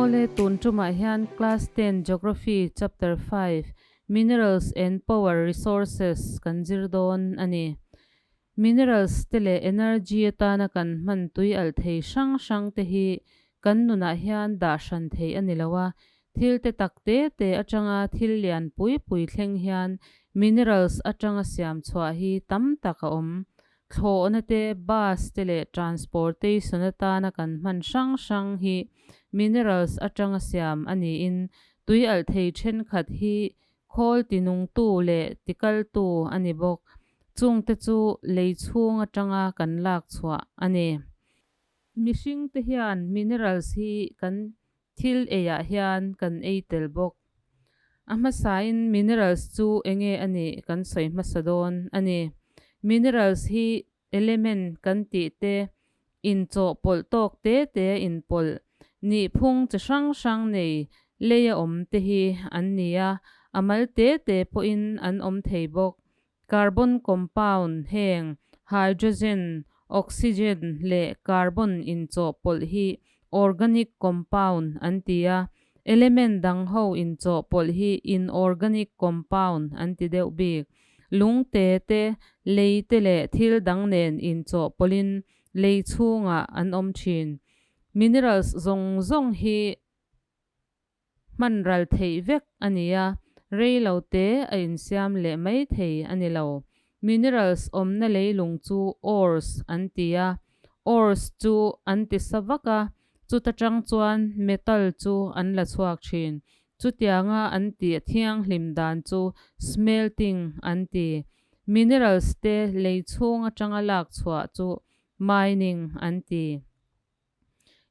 Awle tun tumah hian Class 10 Geography Chapter 5 Minerals and Power Resources kan zir dawn a ni. Minerals te leh energy atana kan hman tui alh thei hrang hrang te hi kan nunah hian dah hran theih a ni lo a, thil te tak te te atanga thil lian pui pui thleng hian minerals atanga siam chhuah hi tam tak a awm. Thlawhna te, bus te leh transportation atana kan hman hrang hrang hi minerals atanga siam a niin tui alh thei thenkhat hi khawl tinungtu leh tikaltu a ni bawk. Chungte chu lei chhung atanga kan lak chhuah a ni. Mihring te hian minerals hi kan thil eiah hian kan ei tel bawk. A hmasain minerals chu enge a nih kan sawi hmasa dawn a ni. Minerals hi element kan tih te inchawhpawlh tawk te te inpawlh nihphung chi hrang hrang nei leia awm te hi an ni a, a mal te te pawhin an awm thei bawk. Carbon compound heng hydrogen, oxygen leh carbon inchawhpawlh hi organic compound an ti a, element dang ho inchawhpawlh hi inorganic compound an ti deuh bik. Lung te te, lei te leh thil dang nen inchawhpawlhin lei chhungah an awm thin. Minerals zawng zawng hi hman ral theih vek a ni a, rei lo te a insiam leh mai thei a ni lo. Minerals awmna leilung chu ores an ti a, ores chu an ti sa vak a, chuta tang chuan metal chu an la chhuak thin. Chutianga an tih thianghlim dan chu smelting an ti. Minerals te lei chhung atanga lak chhuah chu mining an ti.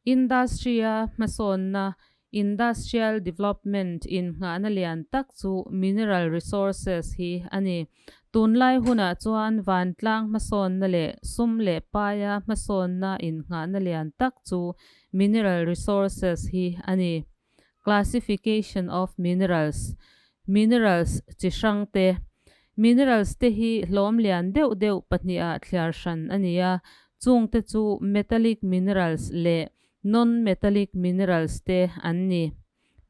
Industry-a hmasawnna, Industrial development, innghahna lian tak chu mineral resources hi a ni. Tunlai hunah chuan vantlang hmasawnna leh sum leh paia hmasawnna innghahna lian tak chu mineral resources hi a ni. Classification of minerals, Minerals chi hrang te. Minerals te hi hlawm lian deuh deuh pahniha thliar hran a ni a, chung te chu metallic minerals leh non-metallic minerals te an ni.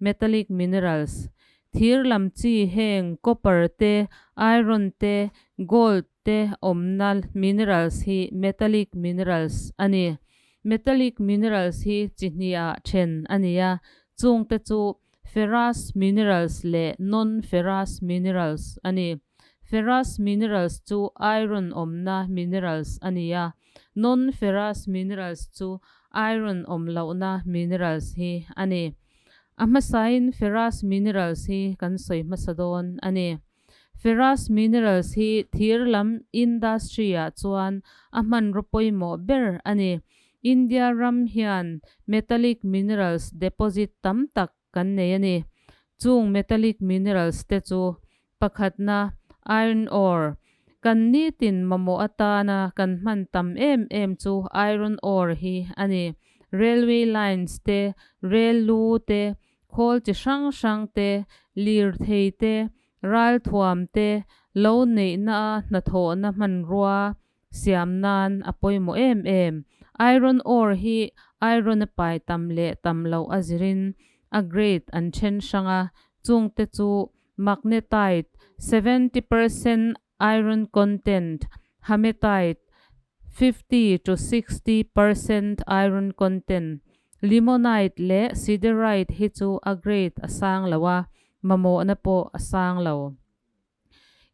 Metallic minerals, Thir lam chi heng copper te, iron te, gold te awmna minerals hi metallic minerals a ni. Metallic minerals hi chi hniha then a ni a, chung te chu ferrous minerals leh non-ferrous minerals a ni. Ferrous minerals chu iron awmna minerals a ni a, non-ferrous minerals chu iron awm lohna minerals hi a ni. A hmasain ferrous minerals hi kan sawi hmasa dawn a ni. Ferrous minerals hi thir lam industry-ah chuan a hmanraw pawimawh ber a ni. India ram hian metallic minerals deposit tam tak kan nei a ni. Chung metallic minerals te chu pakhatna iron ore, kan nitin mamawh atana kan hman tam em em chu iron ore hi a ni. Railway lines te, rail lu te, khawl chi hrang hrang te, lirthei te, ralthuam te, lo neihna a hnathawhna hmanrua siam nan a pawimawh em em. Iron ore hi iron a pai tam leh tam loh a zirin a grade an then hrang a, chungte chu magnetite, 70% iron content, hematite, 50 to 60% iron content, limonite leh siderite hi chu a grade a sang lo a, mamawhna pawh a sang lo.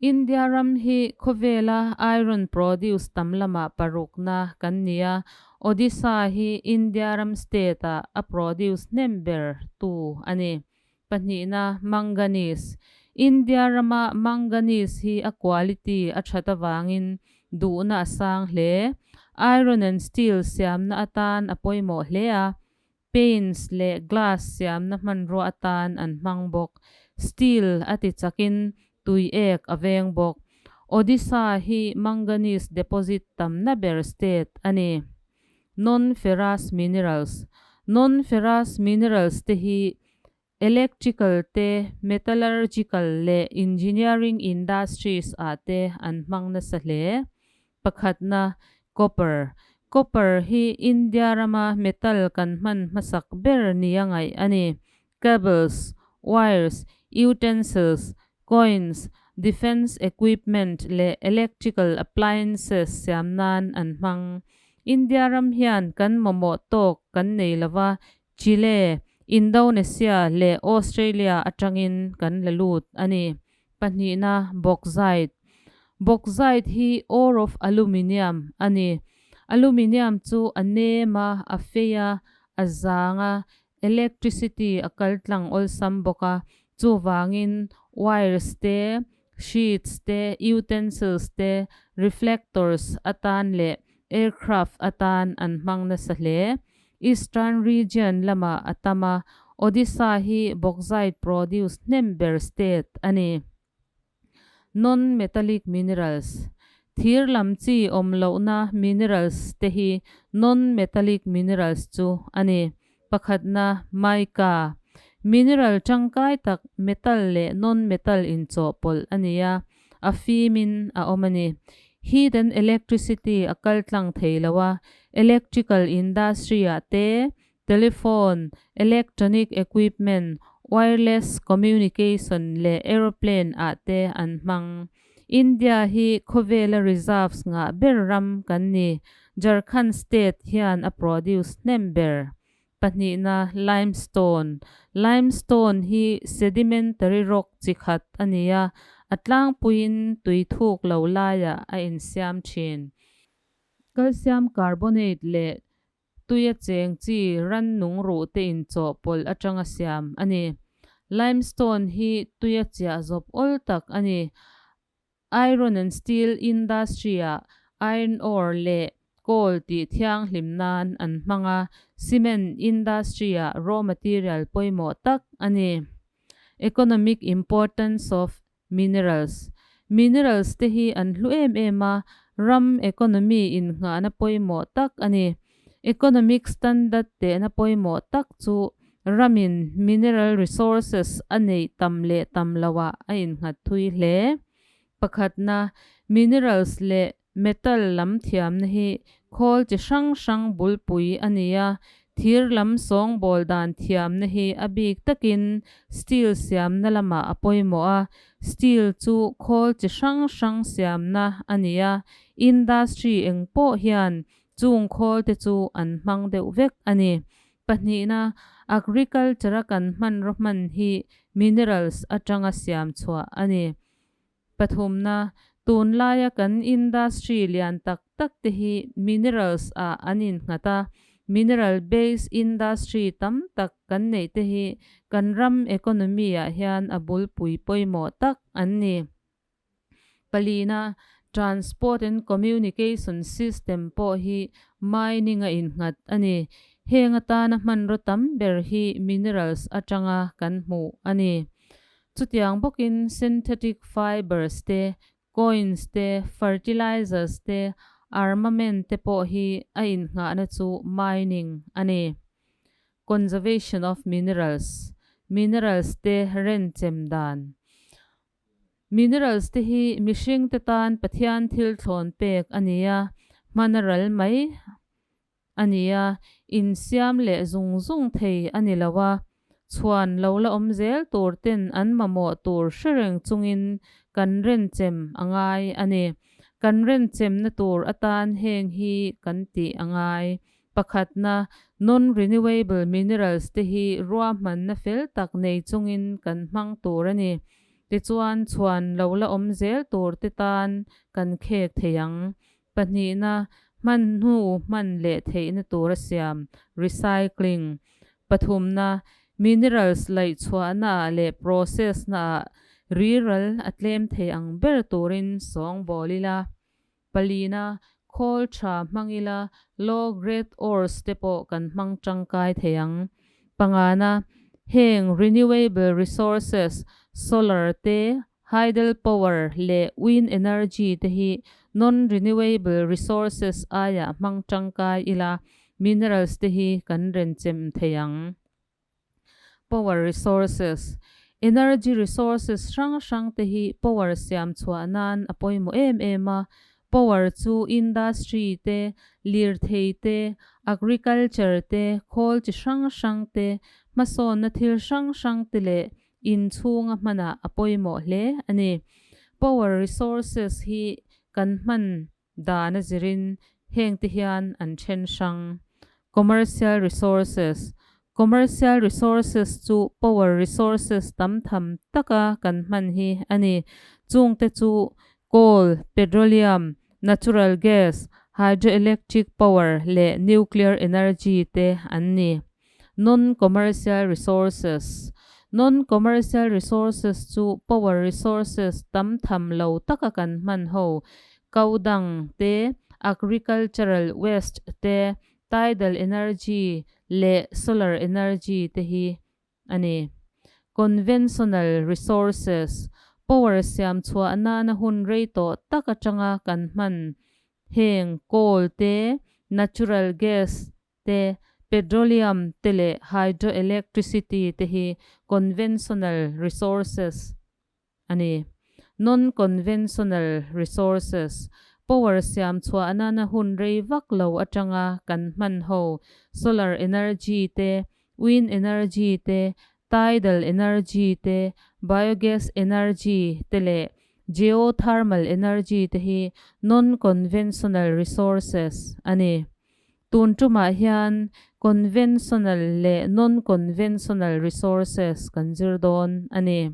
India ram hi khawvela iron produce tam lamah parukna kan ni a, Odisha hi India ram state-ah a produce hnem ber tu a ni. Pahnihna, manganese. India rama manganese hi a quality a that avangin duhna a sang hle. Iron and steel siamna atan a pawimawh hle a, paints leh glass siamna hmanrua atan an hmang bawk. Steel a ti chakin tui ek a veng bawk. Odisha hi manganese deposit tamna ber state a ni. Non-ferrous minerals, Non-ferrous minerals te hi electrical te, metallurgical leh engineering industries ah te an hmang nasa hle. Pakhatna, copper. Copper hi India rama metal kan hman hmasak ber nia ngaih a ni. Cables, wires, utensils, coins, defence equipment leh electrical appliances siam nan an hmang. India ram hian kan mamawh tawk kan nei lova, Chile, Indonesia leh Australia atangin kan la lut a ni. Pahnihna, Bauxite. Bauxite hi ore of aluminium a ni. Aluminium chu a nem a, a fei a, a zang a, electricity a kal tlang awlsam bawk a, chuvangin wires te, sheets te, utensils te, reflectors atan leh aircraft atan an hmang nasa hle. Eastern region lamah a tam a, Odisha hi bauxite produce hnem ber state a ni. Non-metallic minerals, Thir lam chi awm lohna minerals te hi non-metallic minerals chu a ni. Pakhatna, mica. Mineral tangkai tak metal leh non-metal inchawhpawlh a ni a, a fimin a awm a ni. Heat and electricity a kal tlang thei lo a, electrical industry-ah te, telephone, electronic equipment, wireless communication leh aeroplane ah te an hmang. India hi khawvela reserves ngah ber ram kan ni. Jharkhand state hian a produce hnem ber. Pahnihna, limestone. Limestone hi sedimentary rock chi khat a ni a, a tlangpuiin tui thuk lo laiah a insiam thin. Calcium carbonate leh Tuia cheng chi rannung ruh te inchawhpawlh atanga siam a ni. Limestone hi tuia chiah zawp awl tak a ni. Iron and steel industry-ah iron ore leh coal tih thianghlim nan an hmang a, cement industry-ah raw material pawimawh tak a ni. Economic importance of Minerals, Minerals te hi an hlu em em a, ram economy innghahna pawimawh tak a ni. Economic standard tehna pawimawh tak chu ramin mineral resources a neih tam leh tam loah a innghat thui hle. Pakhatna, minerals leh Metal lam thiamna hi khawl chi hrang hrang bulpui a ni a, thir lam sawngbawl dan thiamna hi a bik takin steel siamna lamah a pawimawh a, steel chu khawl chi hrang hrang siamna a ni a, industry eng pawh hian chung khawl te chu an hmang deuh vek a ni. Pahnihna, agriculture-a kan hmanraw hman hi minerals atanga siam chhuah a ni. Pathumna, tunlaia kan industry lian tak tak te hi minerals ah an innghat a, mineral based industry tam tak kan neih te hi kan ram economy ah hian a bulpui pawimawh tak an ni. Palina, transport and communication system pawh hi mining a innghat a ni. Heng atana hmanraw tam ber hi minerals atanga kan hmuh a ni. Chutiang bawkin synthetic fibres te, coins te, fertilizers te, armament te pawh hi a innghahna chu mining a ni. Conservation of minerals, Minerals te renchem dan. Minerals te hi mihring te tan Pathian thil thlawn pek a ni a, hmana ral mai a ni a, insiam leh zung zung thei a ni lo a, chhuan lo la awm zel tur ten an mamawh tur hre reng chungin kan renchem a ngai a ni. Kan renchemna tur atan heng hi kan tih a ngai. Pakhatna, non-renewable minerals te hi ruahmanna fel tak nei chungin kan hmang tur a ni. Tichuan, chhuan lo la awm zel tur te tan kan khek thei ang. Pahnihna, hman hnu hman leh theihna tura siam, recycling. Pathumna, minerals laih chhuahnaah leh process naah riral a tlem thei ang ber turin sawngbawl ila. Palina, khawl tha hmang ila, low grade ores te pawh kan hmang tangkai thei ang. Pangana, heng renewable resources, solar te, Hydel power leh wind energy te hi non-renewable resources aia hmang tangkai ila minerals te hi kan renchem thei ang. Power resources, Energy resources hrang hrang te hi power siam chhuah nan a pawimawh em em a. Power chu industry te, lirthei te, agriculture te, khawl chi hrang hrang te, hmasawnna thil hrang hrang te leh inchhunga hmanah a pawimawh hle a ni. Power resources hi kan hman dan a zirin heng te hian an then hrang. Commercial resources, Commercial resources chu power resources tam tham taka kan hman hi a ni. Chungte chu coal, petroleum, natural gas, hydroelectric power leh nuclear energy te an ni. Non-commercial resources, Non-commercial resources chu power resources tam tham lo taka kan hman ho, cow dung te, agricultural waste te, tidal energy leh solar energy te hi a ni. Conventional resources, Power siam chhuah nana hun rei tawh tak atanga kan hman heng coal te, natural gas te, petroleum te leh hydroelectricity te hi conventional resources a ni. Non-conventional resources, Power siam chhuah nana hun rei vak lo atanga kan hman ho solar energy te, wind energy te, tidal energy te, biogas energy te leh geothermal energy te hi non-conventional resources a ni. Tun tumah hian conventional leh non-conventional resources kan zir dawn a ni.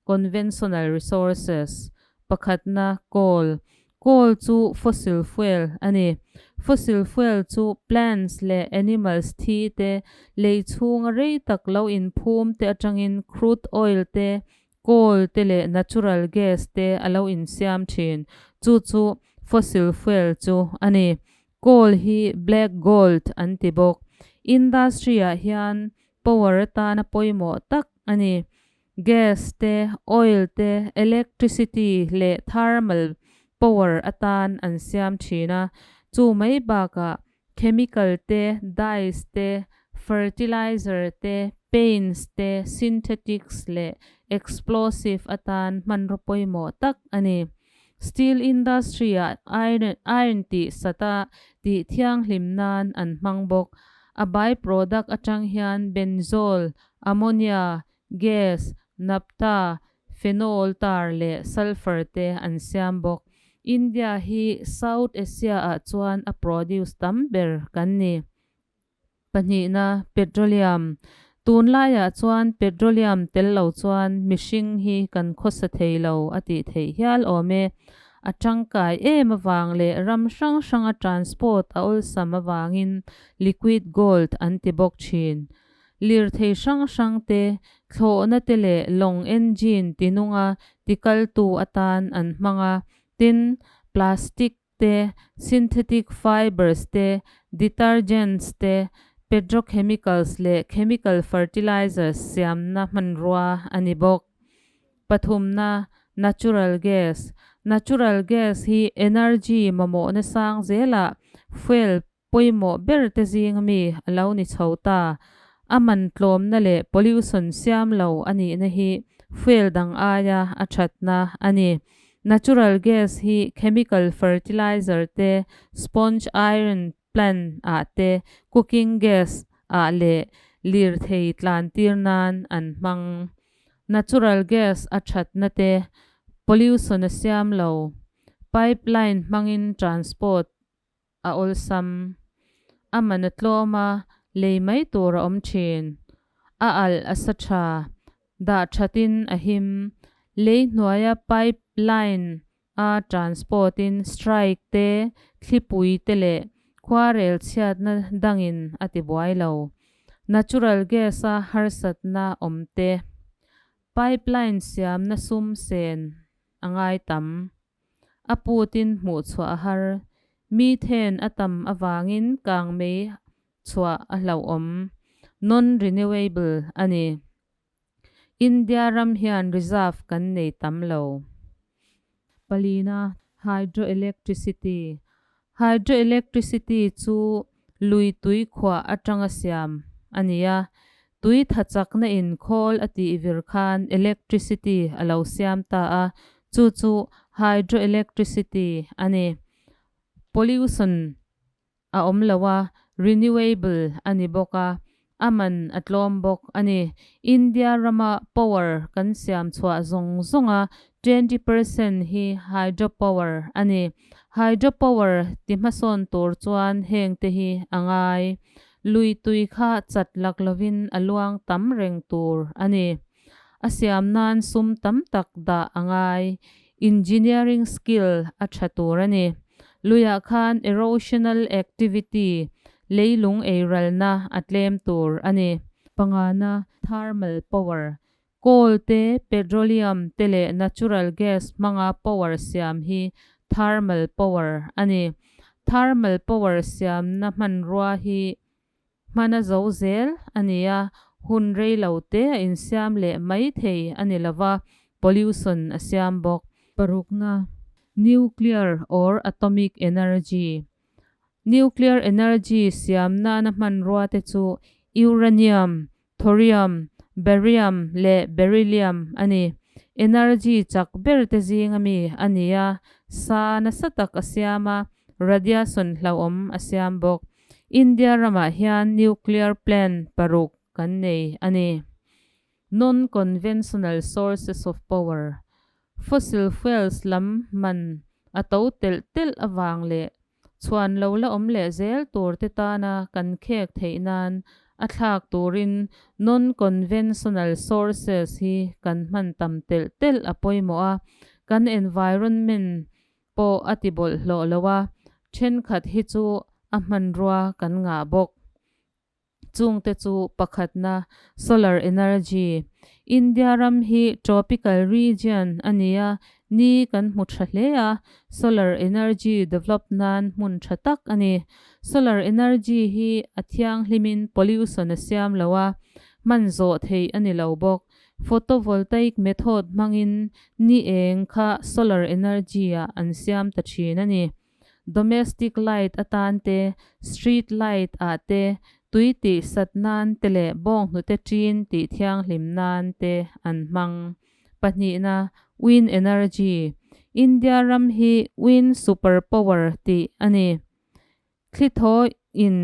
Conventional resources, Pakhatna, coal. Coal chu fossil fuel a ni. Fossil fuel chu plants leh animals thi te, lei chhunga rei tak lo inphum te atangin crude oil te, coal te leh natural gas te a lo insiam thin. Chu chu fossil fuel chu a ni. Coal hi black gold an ti bawk. Industry ah hian power atana pawimawh tak a ni. Gas te, oil te, electricity leh thermal power atan an siam thin a. Chu mai bakah chemical te, dyes te, fertilizer te, paints te, synthetics leh explosive atan hmanraw pawimawh tak a ni. Steel industry ah iron iron tih sata tih thianghlim nan an hmang bawk. A by-product atang hian benzol, ammonia, gas, naphtha, phenol tar leh sulphur te an siam bawk. India hi South Asia ah chuan a produce tam ber kan ni. Pahnihna, petroleum. Tunlaiah chuan petroleum tel lo chuan mihring hi kan khawsa thei lo a tih theih hial awm e. A tangkai em avang leh ram hrang hranga transport a awlsam avangin liquid gold an ti bawk thin. Lirthei hrang hrang te, thlawhna te leh lawng engine tinunga tikaltu atan an hmang a, tin, plastic te, synthetic fibers te, detergents te, petrochemicals leh chemical fertilizers siamna hmanrua a ni bawk. Pathumna, natural gas. Natural gas hi energy mamawhna sang zelah fuel pawimawh ber te zinga mi a lo ni chho ta. A man tlawmna leh pollution siam lo a nihna hi fuel dang aia a thatna a ni. Natural gas hi chemical fertilizer te, sponge iron plant ah te, cooking gas ah leh lirthei tlan tir nan an hmang. Natural gas a thatna te, pollution a siam lo, pipeline hmangin transport a awlsam. A man a tlawm a, lei mai tur a awm thin. A alh a sa tha, dah thatin a him. Lei hnuaia pipeline a transport in strike te, thlipui te leh khuarel chhiatna dangin a ti buai lo. Natural gas a harsatna awm te, pipeline siamna sum sen a ngai tam. A putin hmuh chhuah a har. Methane a tam avangin kangmei chhuah a hlauhawm. Non-renewable a ni. India ram hian reserve kan nei tam lo. Palina, hydroelectricity. Hydroelectricity chu lui tui khuah atanga siam a ni a. Tui thachakna in khawl a tih vir khan electricity a lo siam ta a, chu chu hydroelectricity a ni. Pollution a awm lo a, renewable a ni bawk a, a man a tlawm bawk a ni. India rama power kan siam chhuah zawng zawnga 20% hi hydropower a ni. Hydropower ti hmasawn tur chuan heng te hi a ngai. Lui tui kha chat lak lovin a luang tam reng tur a ni. A siam nan sum tam tak dah a ngai. Engineering skill a tha tur a ni. Luiah khan erosional activity, leilung eiralna, a tlem tur a ni. Pangana, thermal power, coal te, petroleum te leh natural gas hmanga power siam hi thermal power a ni. Thermal power siamna hmanrua hi hmana zo zel a ni a, hun rei lo te a insiam leh mai thei a ni lova, pollution a siam bawk. Parukna, Nuclear or atomic energy. Nuclear energy siam nana hmanrua te chu uranium, thorium, barium leh beryllium a ni. Energy chak ber te zing ami a ni a, sa nasa tak a siam a, radiation hlauhawm a siam bawk. India ramah hian nuclear plant paruk kan nei a ni. Non-conventional sources of power, Fossil fuels lam man a to telh telh avang leh chhuan lo la awm leh zel tur te tana kan khek theih nan a thlak turin non-conventional sources hi kan hman tam telh telh a pawimawh a, kan environment pawh a ti bawlhhlawh lo a, thenkhat hi chu a hmanrua kan ngah bawk. Chungte chu pakhatna, solar energy. India ram hi tropical region a ni a, ni kan hmu tha hle a, solar energy develop nan hmun tha tak a ni. Solar energy hi a thianghlimin pollution a siam lo a, hman zawh theih a ni lo bawk. Photovoltaic method hmangin ni eng kha solar energy ah an siam ta thin a ni. Domestic light atan te, street light ah te, tui tih sat nan te leh bawnghnute ṭin tih thianghlim nan te an hmang. Pahnihna, Wind energy. India ram hi wind super power tih a ni. Thli thaw in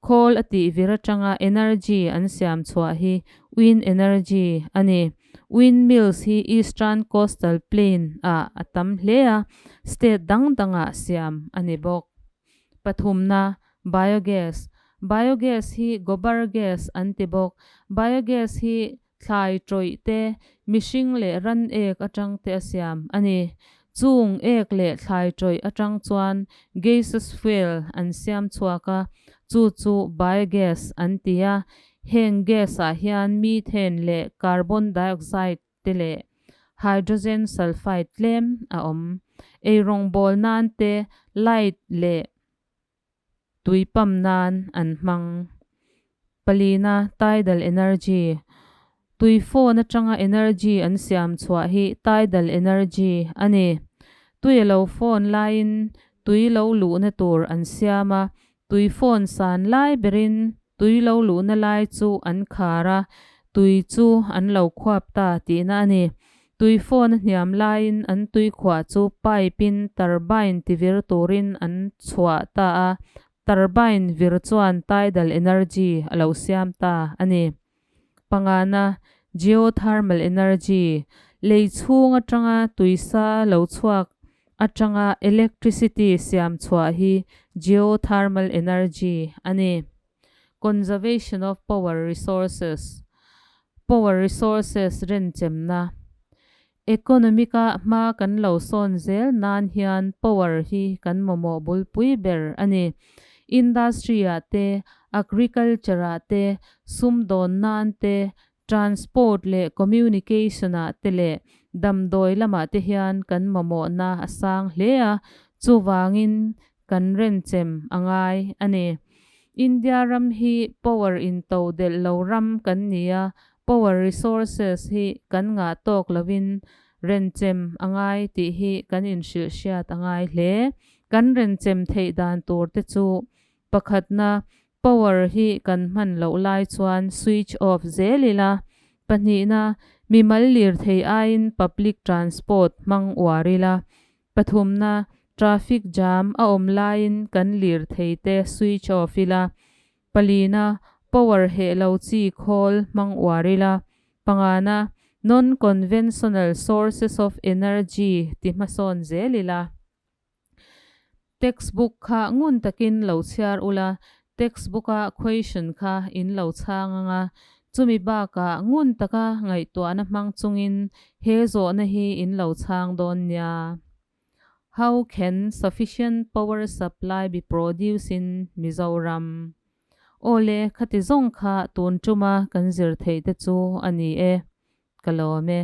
khawl a tih vir atanga energy an siam chhuah hi wind energy a ni. Wind mills hi Eastern Coastal Plain ah a tam hle a, state dang dangah siam a ni bawk. Pathumna, Biogas. Biogas hi gobar gas an ti bawk. Biogas hi Thlai tawih te, mihring leh ran ek atang te a siam a ni. Chung ek leh thlai tawih atang chuan gaseous fuel an siam chhuak a, chu chu biogas an ti a. Heng gas ah hian methane leh carbon dioxide te leh hydrogen sulfide tlem a awm. Eirawngbawl nan te, light leh Tui pump nan an hmang. Palina, Tidal energy. Tui phone atanga energy an siam chhuah hi tidal energy a ni. Tui a lo phone laiin tui lo luhna tur an siam a, tui phone san lai berin tui lo luhna lai chu an khar a, tui chu an lo khuap ta tihna a ni. Tui phone a hniam laiin an tui khuah chu pipe-in turbine tivir turin an chhuah ta a, turbine vir chuan tidal energy a lo siam ta a ni. Pangana, geothermal energy, lei chhung atanga tuisa lo chhuak atanga electricity siam chhuah hi geothermal energy a ni. Conservation of power resources, Power resources renchemna, Economic-a hma kan lo sawn zel nan hian power hi kan mamawh bulpui ber a ni. Industry-ah te, agriculture-ah te, sumdawn nan te, transport leh communication-ah te leh damdawi lamah te hian kan mamawhna a sang hle a, chuvangin kan renchem a ngai a ni. India ram hi power into delh lo ram kan ni a, power resources hi kan ngah tawk lovin renchem a ngai tih hi kan inhrilh hriat a ngai hle. Kan renchem theih dan tur te chu pakhatna power hi kan hman loh lai chuan switch off zel ila, pahnihna mimal lirthei aiin public transport hmang uar ila, Pathumna, Traffic jam a awm laiin kan lirthei te switch off ila. Palina, Power heh lo chi khawl hmang uar ila. Pangana, Non-conventional sources of energy ti hmasawn zel ila. Textbook kha ngun takin lo chhiar ula, textbook-a question kha in lo chhang anga, chumi bakah ngun taka ngaihtuahna hmang chungin he zawhna hi in lo chhang dawn nia. How can sufficient power supply be produced in Mizoram? Awle, khati zawng kha tun tuma kan zir theih te chu a ni e. Ka lawm e.